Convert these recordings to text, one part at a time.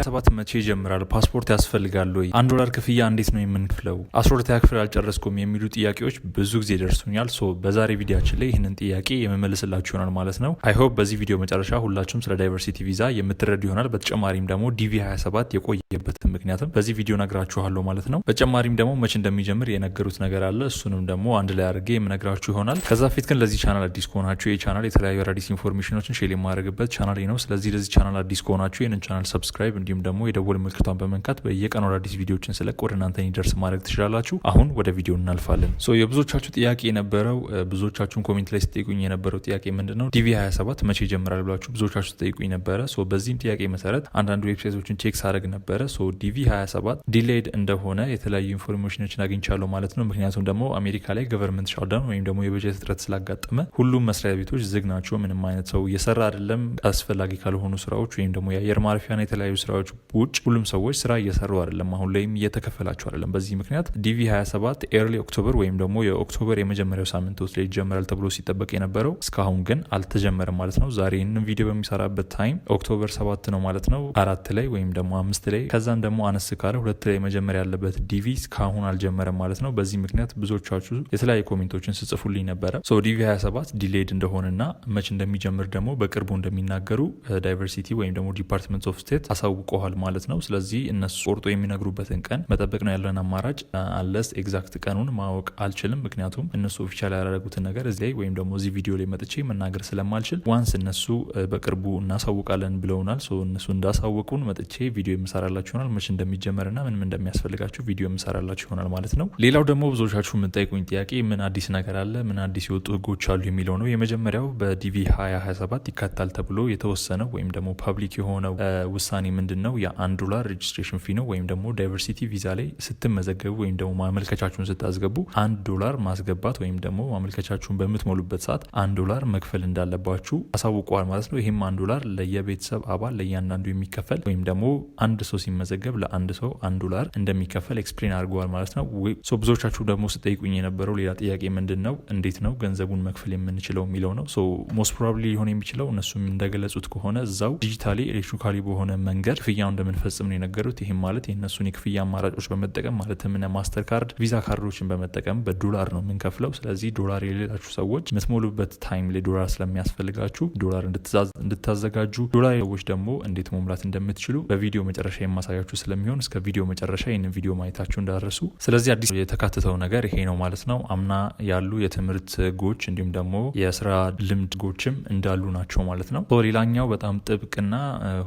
7 መቼ ይጀምራል? ፓስፖርት ያስፈልጋል ወይ? 1 ዶላር ክፍያ እንዴት ነው የምንከፍለው? 12ኛ ክፍል አልጨረስኩም የሚሉ ጥያቄዎች ብዙ ጊዜ ደርሱኛል። So በዛሬ ቪዲዮአችን ላይ ይህንን ጥያቄ የምመልስላችሁ ይሆናል ማለት ነው። I hope በዚህ ቪዲዮ መጨረሻ ሁላችሁም ስለ diversity visa የምትረዱ ይሆናል። በተጨማሪም ደግሞ ዲቪ 27 የቆየበትን ምክንያትም በዚህ ቪዲዮ ነግራችኋለሁ ማለት ነው። በተጨማሪም ደግሞ መቼ እንደሚጀምር የነገሩት ነገር አለ። እሱንም ደግሞ አንድ ላይ አድርጌ የምነግራችሁ ይሆናል። ከዛ በፊት ግን ለዚህ ቻናል አዲስ ከሆናችሁ ይህ ቻናል የተለያዩ አዳዲስ information ኖችን share የማደርግበት ቻናል ነው። ስለዚህ ለዚህ ቻናል አዲስ ከሆናችሁ ይህንን channel subscribe እንዲሁም ደግሞ የደወል ምልክቷን በመንካት በየቀኑ አዳዲስ ቪዲዮችን ስለቅ ወደ እናንተ እንዲደርስ ማድረግ ትችላላችሁ። አሁን ወደ ቪዲዮ እናልፋለን። So የብዙዎቻችሁ ጥያቄ የነበረው፣ ብዙዎቻችሁን comment ላይ ስትጠይቁኝ የነበረው ጥያቄ ምንድን ነው? ዲቪ 27 መቼ ይጀምራል ብላችሁ ብዙዎቻችሁ ትጠይቁኝ ነበረ። So በዚህም ጥያቄ መሰረት አንዳንድ website ኦችን check ሳደርግ ነበረ። So ዲቪ 27 delayed እንደሆነ የተለያዩ information ኖችን አግኝቻለሁ ማለት ነው። ምክንያቱም ደግሞ አሜሪካ ላይ government shutdown ወይም ደግሞ የበጀት እጥረት ስላጋጠመ ሁሉም መስሪያ ቤቶች ዝግ ናቸው። ምንም አይነት ሰው እየሰራ አይደለም። አስፈላጊ ካልሆኑ ስራዎች ወይም ደግሞ የአየር ማረፊያና የተለያዩ ስራዎች ውጭ ሁሉም ሰዎች ስራ እየሰሩ አይደለም። አሁን ላይም እየተከፈላቸው አይደለም። በዚህ ምክንያት ዲቪ 27 early October ወይም ደግሞ የ October የመጀመሪያው ሳምንት ውስጥ ላይ ይጀምራል ተብሎ ሲጠበቅ የነበረው እስካሁን ግን አልተጀመረም ማለት ነው። ዛሬ ይህንን ቪዲዮ በምሰራበት time October 7 ነው ማለት ነው። 4 ላይ ወይም ደግሞ 5 ላይ፣ ከዛም ደግሞ አነስ ካለ 2 ላይ መጀመር ያለበት ዲቪ እስካሁን አልጀመረም ማለት ነው። በዚህ ምክንያት ብዙዎቻችሁ የተለያዩ comment ኦችን ስትጽፉልኝ ነበረ። So ዲቪ 27 delayed እንደሆነና መች እንደሚጀምር ደግሞ በቅርቡ እንደሚናገሩ diversity ወይም ደግሞ Department of State አሳውቀዋል ማለት ነው። ስለዚህ እነሱ ቆርጦ የሚነግሩበትን ቀን መጠበቅ ነው ያለን አማራጭ። Unless exact ቀኑን ማወቅ አልችልም፣ ምክንያቱም እነሱ official ያላደረጉትን ነገር እዚህ ላይ ወይም ደግሞ እዚህ ቪዲዮ ላይ መጥቼ መናገር ስለማልችል once እነሱ በቅርቡ እናሳውቃለን ብለውናል። So እነሱ እንዳሳወቁን መጥቼ ቪዲዮ የምሰራላችሁ ይሆናል። መች እንደሚጀመርና ምንም እንደሚያስፈልጋችሁ ቪዲዮ የምሰራላችሁ ይሆናል ማለት ነው። ሌላው ደግሞ ብዙዎቻችሁ የምትጠይቁኝ ጥያቄ ምን አዲስ ነገር አለ፣ ምን አዲስ የወጡ ህጎች አሉ የሚለው ነው። የመጀመሪያው በዲቪ 2027 ይካተታል ተብሎ የተወሰነው ወይም ደግሞ public የሆነው ውሳኔ ምንድን ነው? የ1 ዶላር registration fee ነው። ወይም ደግሞ diversity visa ላይ ስትመዘገቡ ወይም ደግሞ ማመልከቻችሁን ስታስገቡ 1 ዶላር ማስገባት ወይም ደግሞ ማመልከቻችሁን በምትሞሉበት ሰዓት 1 ዶላር መክፈል እንዳለባችሁ አሳውቀዋል ማለት ነው። ይህም 1 ዶላር ለየቤተሰብ አባል ለእያንዳንዱ የሚከፈል ወይም ደግሞ አንድ ሰው ሲመዘገብ ለአንድ ሰው 1 ዶላር እንደሚከፈል explain አድርገዋል ማለት ነው። So ብዙዎቻችሁ ደግሞ ስትጠይቁኝ የነበረው ሌላ ጥያቄ ምንድን ነው? እንዴት ነው ገንዘቡን መክፈል የምንችለው የሚለው ነው። So most probably ሊሆን የሚችለው እነሱም እንደገለጹት ከሆነ እዛው digitally, electronically በሆነ መንገድ ክፍያው እንደምንፈጽም ነው የነገሩት። ይህም ማለት የእነሱን የክፍያ አማራጮች በመጠቀም፣ ማለትም Mastercard፣ Visa ካርዶችን በመጠቀም በዶላር ነው የምንከፍለው። ስለዚህ ዶላር የሌላችሁ ሰዎች የምትሞሉበት time ላይ ዶላር ስለሚያስፈልጋችሁ ዶላር እንድታዘጋጁ፣ ዶላር ሰዎች ደግሞ እንዴት መሙላት እንደምትችሉ በቪዲዮ መጨረሻ የማሳያችሁ ስለሚሆን እስከ ቪዲዮ መጨረሻ ይህንን ቪዲዮ ማየታችሁ እንዳትረሱ። ስለዚህ አዲስ የተካተተው ነገር ይሄ ነው ማለት ነው። አምና ያሉ የትምህርት ህጎች እንዲሁም ደግሞ የስራ ልምድ ህጎችም እንዳሉ ናቸው ማለት ነው። ሌላኛው በጣም ጥብቅና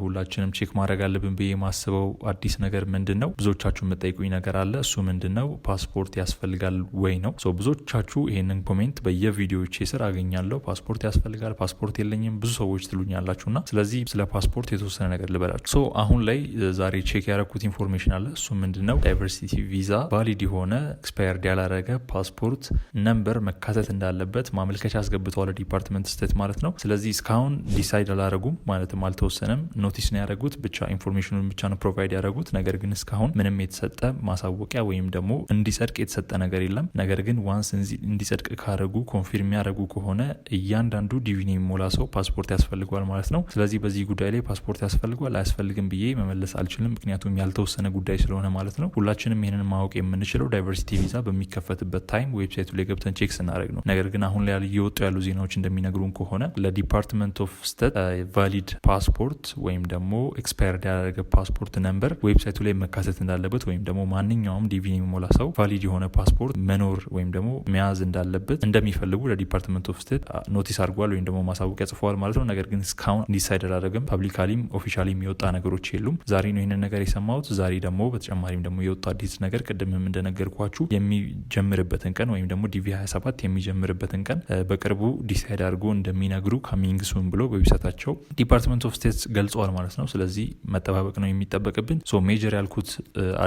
ሁላችንም check ማድረግ አለብን ብዬ የማስበው አዲስ ነገር ምንድን ነው? ብዙዎቻችሁ የምትጠይቁኝ ነገር አለ። እሱ ምንድን ነው? ፓስፖርት ያስፈልጋል ወይ ነው። ብዙዎቻችሁ ይሄንን comment በየቪዲዮዎቼ ስር አገኛለሁ። ፓስፖርት ያስፈልጋል፣ ፓስፖርት የለኝም ብዙ ሰዎች ትሉኛላችሁ እና ስለዚህ ስለ ፓስፖርት የተወሰነ ነገር ልበላችሁ። So አሁን ላይ ዛሬ check ያደረኩት information አለ። እሱ ምንድን ነው? Diversity visa valid የሆነ፣ expired ያላረገ passport number መካተት እንዳለበት ማመልከቻ አስገብተዋል Department State ማለት ነው። ስለዚህ እስካሁን decide አላረጉም፣ ማለትም አልተወሰነም። Notice ነው ያደረጉት፣ ብቻ information ኑን ብቻ ነው provide ያደረጉት። ነገር ግን እስካሁን ምንም የተሰጠ ማሳወቂያ ወይም ደግሞ እንዲጸድቅ የተሰጠ ነገር የለም። ነገር ግን once እንዲጸድቅ ካረጉ፣ confirm የሚያደርጉ ከሆነ እያንዳንዱ ዲቪን የሚሞላ ሰው ፓስፖርት ያስፈልገዋል ማለት ነው። ስለዚህ በዚህ ጉዳይ ላይ ፓስፖርት ያስፈልገዋል አያስፈልግም ብዬ መመለስ አልችልም፣ ምክንያቱም ያልተወሰነ ጉዳይ ስለሆነ ማለት ነው። ሁላችንም ይህንን ማወቅ የምንችለው diversity visa በሚከፈትበት time website ኡ ላይ ገብተን check ስናደርግ ነው። ነገር ግን አሁን ላይ እየወጡ ያሉ ዜናዎች እንደሚነግሩን ከሆነ ለ Department of State valid passport ወይም ደግሞ expired ያላደረገ passport number website ኡ ላይ መካተት እንዳለበት ወይም ደግሞ ማንኛውም ዲቪን የሚሞላ ሰው valid የሆነ ፓስፖርት መኖር ወይም ደግሞ መያዝ እንዳለበት እንደሚፈልጉ ለ Department of State notice አድርጓል ወይም ደግሞ ማሳወቂያ ጽፈዋል ማለት ነው። ነገር ግን እስካሁን decide አላደረገም። Publicly ም officially የወጣ ነገሮች የሉም። ዛሬ ነው ይህንን ነገር የሰማሁት። ዛሬ ደግሞ በተጨማሪም ደግሞ የወጣ አዲስ ነገር ቅድምም እንደነገርኳችሁ የሚጀምርበትን ቀን ወይም ደግሞ ዲቪ 27 የሚጀምርበትን ቀን በቅርቡ decide አድርጎ እንደሚነግሩ coming soon ብሎ በ website ኣቸው Department of State ገልጸዋል ማለት ነው። ስለዚህ መጠባበቅ ነው የሚጠበቅብን። So major ያልኩት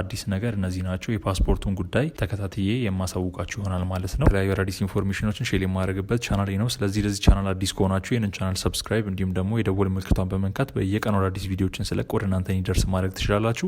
አዲስ ነገር እነዚህ ናቸው። የፓስፖርቱን ጉዳይ ተከታትዬ የማሳውቃችሁ ይሆናል ማለት ነው። የተለያዩ አዳዲስ information ኖችን share የማደርግበት ቻናል ነው። ስለዚህ ለዚህ ቻናል አዲስ ከሆናችሁ ይህንን channel subscribe እንዲሁም ደግሞ የደወል ምልክቷን በመንካት በየቀኑ አዳዲስ ቪዲዮችን ስለቅ ወደ እናንተ እንዲደርስ ማድረግ ትችላላችሁ።